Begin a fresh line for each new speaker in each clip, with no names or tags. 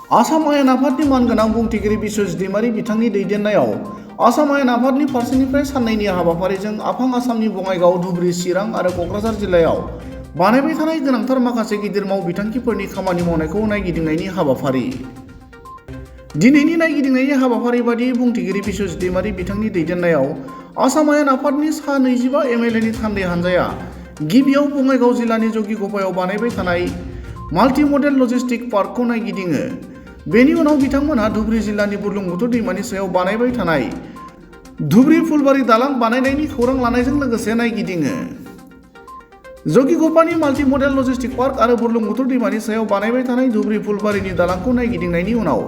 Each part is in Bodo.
आसाम आयेन आफादनि मानगोनां बुंथिगिरि बिश्वजित दैमारि बिथांनि दैदेननायाव आसाम आयेन आफादनि फारसेनिफ्राय साननैनि हाबाफारिजों आफां आसामनि बङाइगाव धुबुरी चिरां आरो क'क्राझार जिल्लायाव बानायबाय थानाय गोनांथार माखासे गिदिर मावबिथांखिफोरनि खामानि मावनायखौ नायगिदिंनायनि हाबाफारि। दिनैनि नायगिदिंनायनि हाबाफारि बादियै बुंथिगिरि बिश्वजित दैमारि बिथांनि दैदेननायाव आसाम आयेन आफादनि सा 25 एमएलएनि थान्दै हानजाया गिबियाव बङाइगाव जिल्लानि जगिगफायाव बानायबाय थानाय माल्टि मडेल लजिस्टिक पार्कखौ नायगिदिङो। बेनि उनाव बिथांमोनहा धुबुरी जिल्लानि बुरलुंबुथुर दैमानि सायाव बानायबाय थानाय धुबुरी फुलबारी दालां बानायनायनि खौरां लानायजों लोगोसे नायगिदिङो। जगिगफानि माल्टि मडेल लजिस्टिक पार्क आरो बुरलुंबुथुर दैमानि सायाव बानायबाय थानाय धुबुरी फुलबारीनि दालांखौ नायगिदिंनायनि उनाव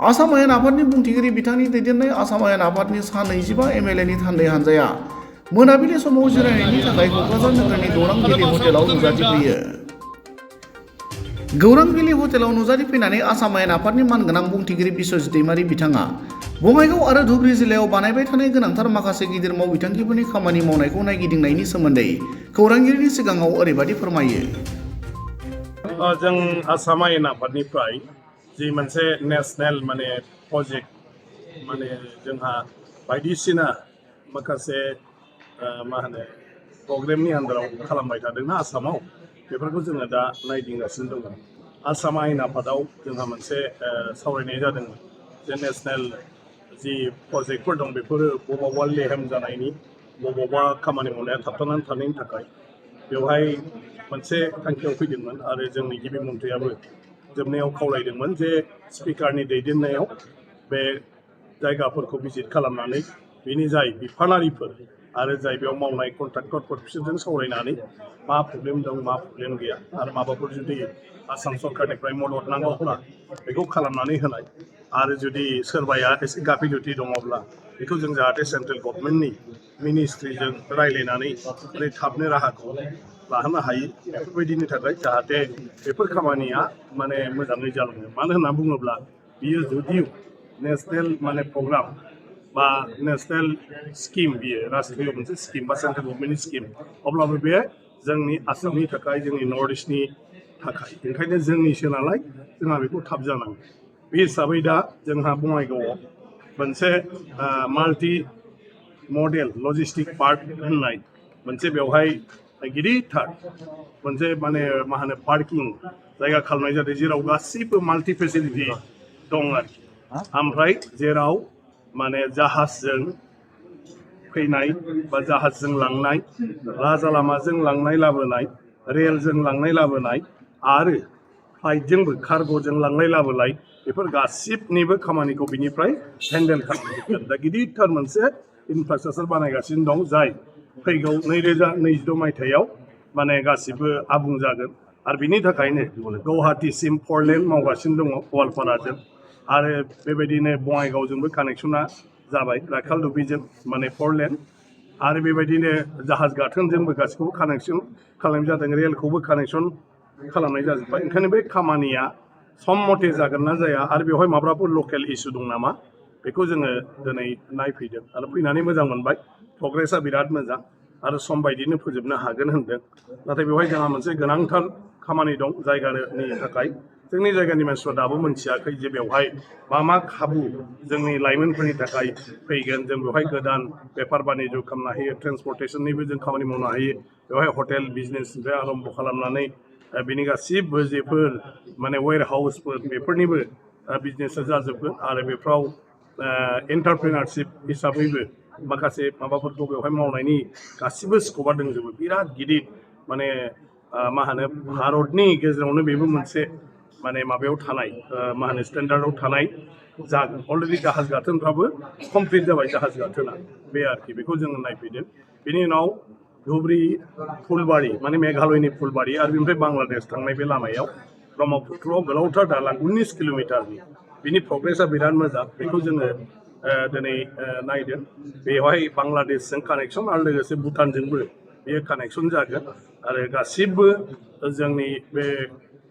आसाम आयेन आफादनि बुंथिगिरि बिथांनि दैदेननाय आसाम आयेन आफादनि सा 25 एमएलएनि थान्दै हानजाया मोनाबिलि समाव जिरायनायनि थाखाय क'क्राझार नोगोरनि गौरां भेलि हटेलाव नुजाथिफैयो। गौरां भेलि हटेलाव नुजाथिफैनानै आसाम आयेन आफादनि मानगोनां बुंथिगिरि बिश्वजित दैमारि बिथाङा बङाइगाव आरो धुबुरी जिल्लायाव बानायबाय थानाय गोनांथार माखासे गिदिर मावबिथांखिफोरनि खामानि मावनायखौ नायगिदिंनायनि सोमोन्दै खौरांगिरिनि सिगाङाव ओरैबायदि फोरमायो।
जों आसाम आयेन आफादनिफ्राय जि मोनसे नेशनेल प्रजेक्ट जोंहा बायदिसिना माखासे प्रग्रामनि आन्दाराव खालामबाय थादोंना आसामाव बेफोरखौ जोङो दा नायदिंगासिनो दङ। आसाम आयेन आफादाव जोंहा मोनसे सावरायनाय जादोंमोन जे नेशनेल जि प्रजेक्टफोर दं बेफोरो बबावबा लेहेम जानायनि बबावबा खामानि मावनाया थाबथानानै थानायनि थाखाय बेवहाय मोनसे थांखियाव फैदोंमोन आरो जोंनि गिबि मन्थ्रियाबो जोबनायाव खावलायदोंमोन जे स्पिकारनि दैदेननायाव बे जायगाफोरखौ भिजिट खालामनानै बेनि जाय बिफानारिफोर आरो जाय बेयाव मावनाय कन्ट्राक्टरफोर बिसोरजों सावरायनानै मा प्रब्लेम दं मा प्रब्लेम गैया आरो माबाफोर जुदि आसाम सरकारनिफ्राय मदद नांगौब्ला बेखौ खालामनानै होनाय आरो जुदि सोरबाया एसे गाफिलथि दङब्ला बेखौ जों जाहाथे सेन्ट्रेल गभर्नमेन्टनि मिनिस्ट्रिजों रायज्लायनानै थाबनो राहाखौ लाहोनो हायो बेफोरबायदिनि थाखाय जाहाथे बेफोर खामानिया मोजाङै जालाङो। मानो होनना बुङोब्ला बियो जुदिव नेशनेल प्रग्राम बा नेशनेल स्किम बियो राष्ट्रीय मोनसे स्किम बा सेन्ट्रेल गभर्नमेन्टनि स्किम अब्लाबो बे जोंनि आसामनि थाखाय जोंनि नर्थ इस्टनि थाखाय ओंखायनो जोंनिसो नालाय जोंहा बेखौ थाब जानांगौ। बे हिसाबै दा जोंहा बङाइगावआव मोनसे माल्टि मडेल लजिस्टिक पार्क होननाय मोनसे बेवहाय गिदिरथार मोनसे पार्किं जायगा खालामनाय जादों जेराव गासैबो माल्टि फेसिलिटि दं आरोखि। ओमफ्राय जेराव जाहाजजों फैनाय बा जाहाजजों लांनाय राजा लामाजों लांनाय लाबोनाय रेलजों लांनाय लाबोनाय आरो फ्लाइटजोंबो कार्ग'जों लांलाय लाबोलाय बेफोर गासिबनिबो खामानिखौ बिनिफ्राय हेन्डेल खालामगोन। दा गिदिरथार मोनसे इनफ्रास्ट्राक्चार बानायगासिनो दं जाय फैगौ 2026 मायथाइयाव गासिबो आबुं जागोन आरो बिनि थाखायनो गुवाहाटीसिम 4 लेन मावगासिनो दङ गवालपाराजों आरो बेबायदिनो बङाइगावजोंबो कानेक्सना जाबाय राखालदुबिजों 4 लेन आरो बेबायदिनो जाहाज गाथोनजोंबो गासिखौबो कानेक्सन खालामनाय जादों रेलखौबो कानेक्सन खालामनाय जाजोब्बाय। ओंखायनो बे खामानिया सम मथे जागोन ना जाया आरो बेवहाय माब्लाबाफोर लकेल इसु दं नामा बेखौ जोङो दिनै नायफैदों आरो फैनानै मोजां मोनबाय। प्रग्रेसा बिराद मोजां आरो सम बायदिनो फोजोबनो हागोन होनदों। नाथाय बेवहाय जोंहा मोनसे गोनांथार खामानि दं जायगानि थाखाय जोंनि जायगानि मानसिफ्रा दाबो मोनथियाखै जे बेवहाय मा खाबु जोंनि लाइमोनफोरनि थाखाय फैगोन। जों बेवहाय गोदान बेफार बानिज्य खालामनो हायो ट्रेन्सपर्टेसननिबो जों खामानि मावनो हायो बेवहाय हटेल बिजनेसनिफ्राय आरम्भ खालामनानै बिनि गासिबो जेफोर वेयर हाउसफोर बेफोरनिबो बिजनेसा जाजोबगोन आरो बेफ्राव एन्टारप्रेनारशिप हिसाबैबो माखासे माबाफोरखौ बेवहाय मावनायनि गासिबो स्कपा दंजोबो बिराद गिदिर भारतनि गेजेरावनो बेबो मोनसे माबायाव थानाय स्टेन्डार्डआव थानाय जागोन। अलरेडि जाहाज गाथोनफ्राबो कमप्लिट जाबाय जाहाज गाथोना बे आरोखि बेखौ जोङो नायफैदों। बेनि उनाव धुबुरी फुलबारी मेघालयनि फुलबारी आरो बेनिफ्राय बांलादेश थांनाय बे लामायाव ब्रह्मपुत्रआव गोलावथार दालां 19 किल'मिटारनि बिनि प्रग्रेसा बिराद मोजां बेखौ जोङो दिनै नायदों। बेवहाय बांलादेशजों कानेक्सन आरो लोगोसे भुटानजोंबो बेयो कानेक्सन जागोन आरो गासिबो जोंनि बे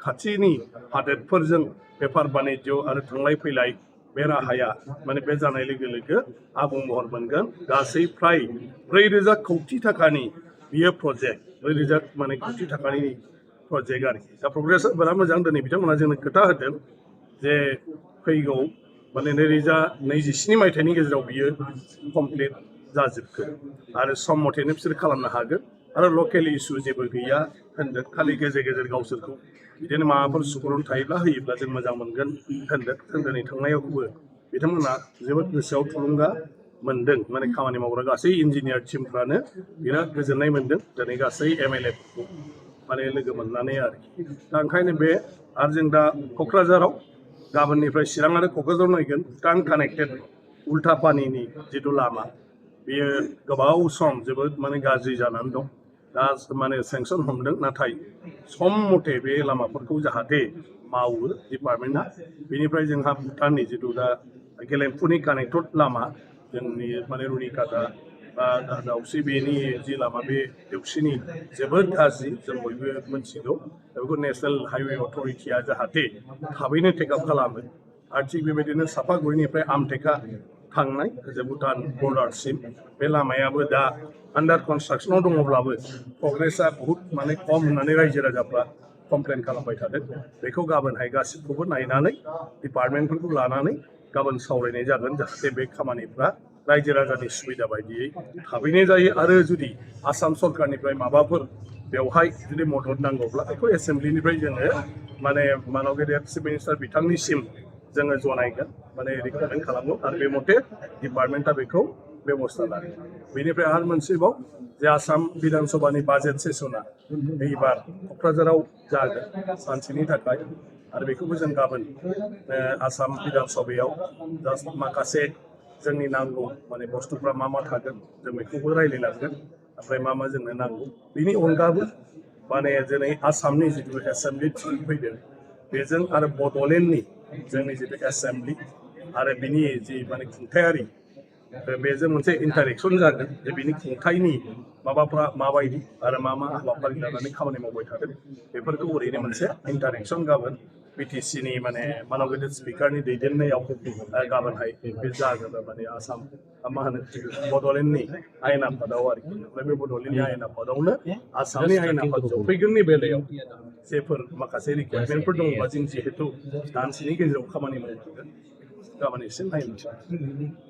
खाथिनि हादोरफोरजों बेफार बानिज्य आरो थांलाय फैलाय बे राहाया बे जानाय लोगो लोगो आबुं महर मोनगोन। गासै फ्राय 4,000 कौटि थाखानि बियो प्रजेक्ट 4,000 कौटि थाखानि प्रजेक्ट आरोखि। दा प्रग्रेसा बिराद मोजां। दिनै बिथांमोना जोंनो खोथा होदों जे फैगौ माने 2027 मायथाइनि गेजेराव बियो कमप्लिट जाजोबगोन आरो सम मथेनो बिसोर खालामनो हागोन आरो लकेल इस्यु जेबो गैया होनदों खालि गेजेर गेजेर गावसोरखौ बिदिनो माबाफोर सुबुरुन थायोब्ला होयोब्ला जों मोजां मोनगोन होनदों दिनै थांनायावबो बिथांमोना जोबोद गोसोआव थुलुंगा मोनदों माने खामानि मावग्रा गासै इन्जिनियार टिमफ्रानो बिराद गोजोननाय मोनदों दिनै गासै MLA फोरखौ माने लोगो मोननानै आरोखि दा ओंखायनो बे आरो जों दा क'क्राझाराव गाबोननिफ्राय चिरां आरो क'क्राझाराव नायगोन भुटान कानेक्टेड उल्था पानिनि जिथु लामा बेयो गोबाव सम जोबोद माने गाज्रि जानानै दं दा माने सेंसन हमदों नाथाय सम मथे बे लामाफोरखौ जाहाथे मावो डिपार्टमेन्टआ बेनिफ्राय जोंहा भुटाननि जिथु दा गेलेमफुनि कानेक्टेड लामा जोंनि माने रुनिकाटा बा दाउस्रि बेनि जि लामा बे देवसिनि जोबोद गाज्रि जों बयबो मोनथिगौ बेखौ नेसनेल हाइवे अथरिटिया जाहाथे थाबैनो टेकआप खालामो आरो थिग बेबायदिनो सापागुरिनिफ्राय आमटेका थांनाय जे भुटान बर्डारसिम बे लामायाबो दा आन्डार कनस्ट्राक्सनाव दङब्लाबो प्रग्रेसा बहुद माने खम होननानै रायजो राजाफ्रा कमप्लेन खालामबाय थादों बेखौ गाबोनहाय गासिबखौबो नायनानै डिपार्टमेन्टफोरखौ लानानै गाबोन सावरायनाय जागोन जाहाथे बे खामानिफ्रा रायजो राजानि सुबिदा बायदियै थाबैनो जायो आरो जुदि आसाम सरकारनिफ्राय माबाफोर बेवहाय जुदि मदद नांगौब्ला बेखौ एसेम्ब्लिनिफ्राय जोङो माने मानव गेदेर चिफ मिनिस्टार बिथांनिसिम जोङो जनायगोन माने रिकमेन्ड खालामगोन आरो बे मथे डिपार्टमेन्टआ बेखौ बेबस्था लागोन बेनिफ्राय आरो मोनसेबाव जे आसाम बिधान सभानि बाजेट सेसना एबार क'क्राझाराव जागोन सानसेनि थाखाय आरो बेखौबो जों गाबोन आसाम बिधान सभायाव जास्ट माखासे जोंनि नांगौ माने बुस्थुफ्रा मा मा थागोन जों बेखौबो रायज्लायलांगोन ओमफ्राय मा मा जोंनो नांगौ बेनि अनगाबो माने दिनै आसामनि जिथु एसेम्ब्लि थिं फैदों बेजों आरो बड'लेण्डनि जोंनि जिथु एसेम्ब्लि आरो बिनि जि माने खुंथायारि बेजों मोनसे इन्टारेक्सन जागोन जे बिनि खुंथायनि माबाफ्रा माबायदि आरो मा मा हाबाफारि लानानै खामानि मावबाय थादों बेफोरखौ ओरैनो मोनसे इन्टारेक्सन गाबोन BTCनि माने मानव गेदेर स्पिकारनि दैदेननायाव गाबोनहाय बे जागोन माने आसाम मा होनो बड'लेण्डनि आयेन आफादाव आरोखि ओमफ्राय बे बड'लेण्डनि आयेन आफादावनो आसामनि आयेन आफाद जफैगोननि बेलायाव जेफोर माखासे रिक्वायरमेन्टफोर दङबा जों जिहेतु दानसेनि गेजेराव खामानि मावनो हागोन गाबोन एसे नायनोसै